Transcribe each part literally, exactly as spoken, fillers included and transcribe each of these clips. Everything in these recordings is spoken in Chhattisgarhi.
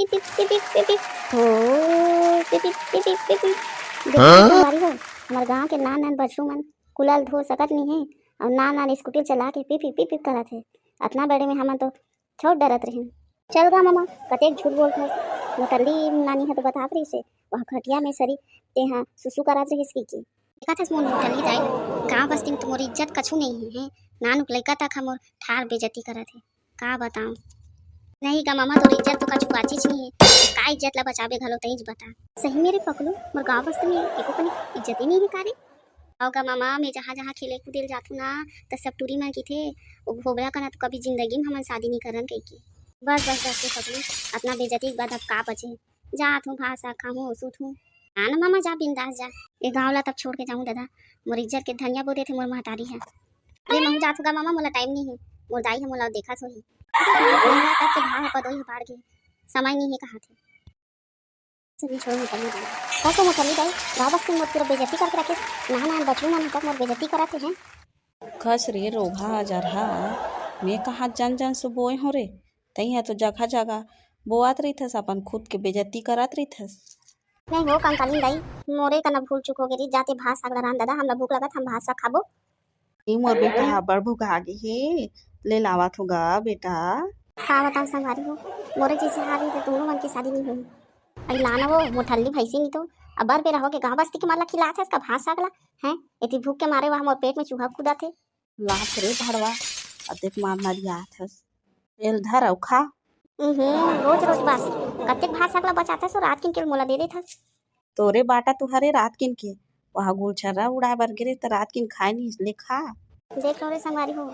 पिप, पिप, पिप, पिप, पिप। हो, पिप, पिप, पिप, पिप, पिप, पिप। देखो हाँ? संगवारी हो, हमर गांव के नान नान बछरू मन कुलल धो सकत नहीं है और नान नान स्कूटी चला के पिप, पिप, पिप, पिप करत है। अतना बड़े में हमन तो छोट डरत रहिन। चल गा मामा, कतेक झूठ बोलत हस। मोटल्ली नानी ह तो बतात रहिस हे, वह खटिया में सरी तेहा सुसु करत रहिस कहिके। देखत हस मोर मोटल्ली दाई, गांव बस्ती में तो मोर इज्जत कछु नहीं है। नानुक लइका तक ह मोर ठार बेइज्जती करत है, का बताऊं। नहीं गा मामा, तोर इज्जत तो कछु बाचिस नहीं है, का इज्जत ला बचाबे घलो, तईच बता। सही में रे पकलू, मोर गांव बस्ती में एको कनी इज्जत ही नहीं है का रे? अउ गा मामा, मैं जहाँ जहाँ खेले कूदे ल जाथू ना, त सब टूरी मन किथे, "ओ भोबरा कना तो कभी जिंदगी में हमन शादी नहीं करन," कहिके। बस बस बस रे पकलू, अतना बेइज्जती के बाद अब का बचे? जात हूँ, भात साग खाहूँ, सूत हूँ। हाँ ना मामा, जा बिंदास जा। ए गाँव ला तब छोड़ के जाहूँ दादा, मोर इज्जत के धनिया बोरे थे मोर महतारी है। ले महूँ जात हूँ गा मामा, मोला टाइम नहीं है, मोर दाई है मोला देखत होही। महंगा तक के भाव ह पदोई ह बाढ़ गे, समय नहीं है कहा थे। सभी छोड़ मोटल्ली दाई। का को मोटल्ली दाई, गाँव बस्ती में मोर पूरा बेइज्जती करके रखे। नान नान बछरू मन तक मोर बेइज्जती करत हे। खस रे रोगहा जरहा, मैं कहाँ जन जन सु बोए हो रे, तइहा तो जगह जगह बोआत रहिथस, अपन खुद के बेइज्जती करत रहिथस। नहीं हो कंकालीन दाई, मोरे कना भूल चूक हो गे री, जाते भात साग ला रांध दादा, हमला भूख लगत, हम भात साग खाबो। ए मोर बेटा, अब्बड़ भुखा गे हे, ले लावत हो गा बेटा। का बताओ संगवारी हो, मोरे जैसे हाल ही तो दोनों मन की शादी नहीं होई। अरे लाना वो मोटल्ली भैंसी नहीं तो अब्बड़ बेरा हो गे गाँव बस्ती के माला खिलात हस का भात साग ला, हैं? एती भूख के मारे वह मोर पेट में चूहा कूदत हे। लात रे भड़वा, अतेक मार नरियात हस। एल धर अउ खा। हम्म, रोज रोज बासी। कतेक भात साग ला बचात हस, रात किन के मोला दे देत हस। तोरे बाटा तो हरे रात किन के, वहाँ गुलछर्रा उड़ाए बर गिरे त रात किन खाए नहीं, ले खा। देख लो रे संगवारी हो,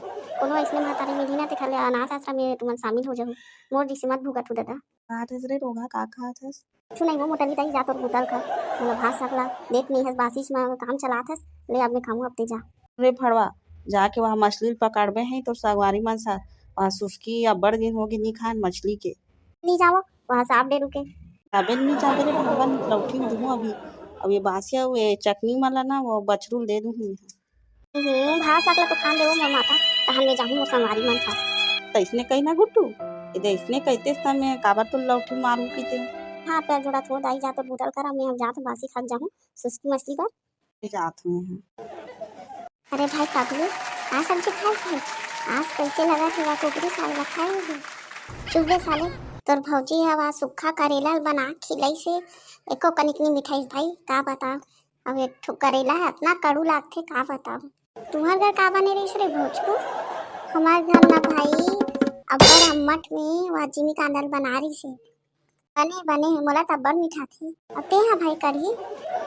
कोनो अइसने महतारी मिलही ना, तेखर ले अनाथ आश्रम में तुमन शामिल हो जाहू। मोर जैसे मत भुगत हो दादा। खात हस रे रोगहा, का खात हस? कुछु नहीं वो मोटल्ली दाई, जा तोर बुता ल खा। मोला भात साग ला देत नहीं हस, बासिस म काम चलात हस, ले अब मैं खाऊं, अब ते जा। रे भड़वा, जाके वहाँ मछली ल पकड़बे हैं तोर संगवारी मन साथ, वहाँ सुस्की अब्बड़ दिन होगे नी खान मछली के। नी जावो, वहाँ सांप डेरू के। अबे नी जाबे रे भड़वा, लौठी दूहूं अभी। अब ये बासिया हुए चटनी मन ला ना, वो बछरू ल दे दूहूं। हम्म, भाव साग ला तो खान देवो मोर माता, तहन ले जाहूं मोर संगवारी मन साथ। तइसने कही ना गुड्डू, यदि अइसने कहितेस त मैं काबर तो लौठी मारू पीते। हाँ, पैर जोड़ा थो दाई, जा तो बुता ल करा, मैं अब जात हूँ बासी खा के जाहूं सुस्की मछली बर। ले जात हूँ मैं। अरे भाई पगलू, का सब्जी खाए भाई? आज कैसे लगा कि वह कुकरी साग ला खाए होगे? चुप बे साले, तोर भौजी ह वह सुक्खा करेला ल बना खिलाइस हे, एको कनिक नी मिठाइस भाई, का बताओ। अब एक ठो करेला है, अतना कड़ू लागथे, का बताओ। तुम्हर घर का बने रहिस रे भोजपू? हमार घर ना भाई, अब्बड़ अम्मट में वह जिमी कांदा ल बना रहिस हे। बने, बने, मोला त अब्बड़ मिठाथे। अब ते हा भाई कढ़ी,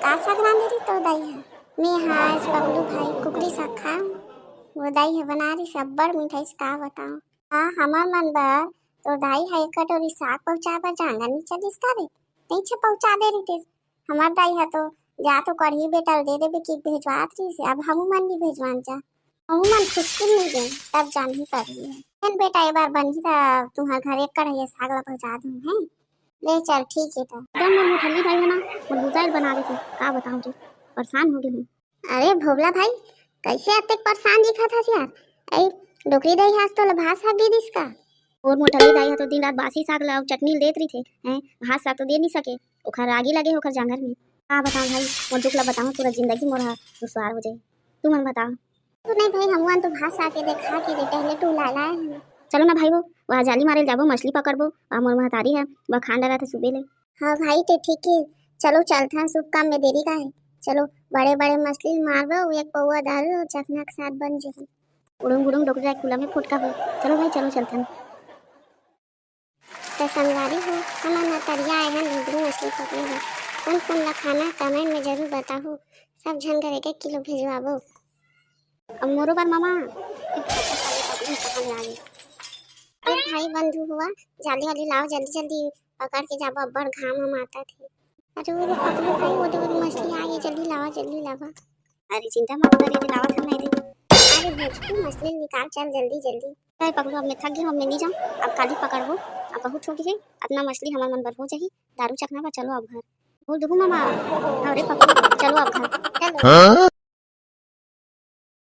का साग रांधे रही तोर दाई हा? मैं हा आज पगलू भाई कुकरी साग खाऊं। वो दाई हा बना रहिस हे, अब्बड़ मिठाइस, का बताओं। हाँ, हमर मन बर तोर दाई हा एक कटोरी साग पहुंचाए बर जांगर नी चलिस का रे? नहीं छे पहुंचा दे रहितेस। हमर दाई हा तो जा तो कढ़ी बेटा ल दे देबे कि भेजवात रहिस हे, अब हमू मन भी भेजवान जा। हमू मन खुसकिन नहीं देन, तब जानही पड़ही है। चल बेटा, ए बार बनही त तुंहर घर एक कढ़ैया साग ला पहुंचा दूं, हैं? ले चल, ठीक है त। एकदम मोर मुठल्ली भाई है ना, मोर बुता ल बना देथे, का बताऊं रे, परेशान हो गे हूँ। अरे भोबला भाई, कैसे अतेक परेशान दिखत हस यार? ऐ डोकरी दाई हा आज तोला भात साग दे दिस का? मोर मोटल्ली दाई हा तो दिन रात बासी साग ला अउ चटनी ल देत रहिथे, हैं? भात साग तो दे नहीं सके, ओखर आगी लगे ओखर जांगर में। का बताऊं भाई, मोर दुख ला बताऊं, पूरा जिंदगी मोर हा दुश्वार हो जाए। तुमन बताओ। तू नहीं भाई, हमन तो भात साग के देखा के रे टहले टुहला लाए हन। चलो ना भाई, वो वहाँ जाली मारे ल जाबो, मछली पकड़बो, वहाँ मोर महतारी है, वह खान डरा थे सुबह ले। हाँ भाई, ते ठीक है, चलो चलथन, शुभ काम में देरी का है। चलो, बड़े बड़े मछली ल मारबो, एक पौवा दारू और चखना के साथ बन जाही। उड़ुंग उड़ुंग डोकरी दाई कुला में फुटका हो। चलो भाई, चलो चलथन। त संगवारी हो, हमन ह तरिया आए हन लुगरी मछली पकड़े बर। कोन कोन ला खाना, comment में जरूर बताहू। सब झन घर एक एक किलो भेजवाबो। अब मोरो बर मामा, कहाँ ले आ गे? अरे भाई बंधु हुआ, जाली वाली लाओ, जल्दी जल्दी पकड़ के जाबो, अब्बड़ घाम हम आता थे। अरे वो दे पकड़ो भाई, वो दे, वो दे मछली आ गई, जल्दी लावा, जल्दी लावा। अरे चिंता मत करे, दे लावत हम नहीं दे। अरे भोजपू, मछली निकाल, चल जल्दी जल्दी। नहीं पकड़ो, अब मैं थक गई हूँ, अब मैं नहीं जाऊँ, अब काली पकड़बो, अब बहुत हो गई है, अतना मछली हमर मन बर हो जाही, दारू चखना बा, चलो अब घर। बोल दूँ मामा, अरे पकड़ो, चलो अब घर, चलो। हाँ?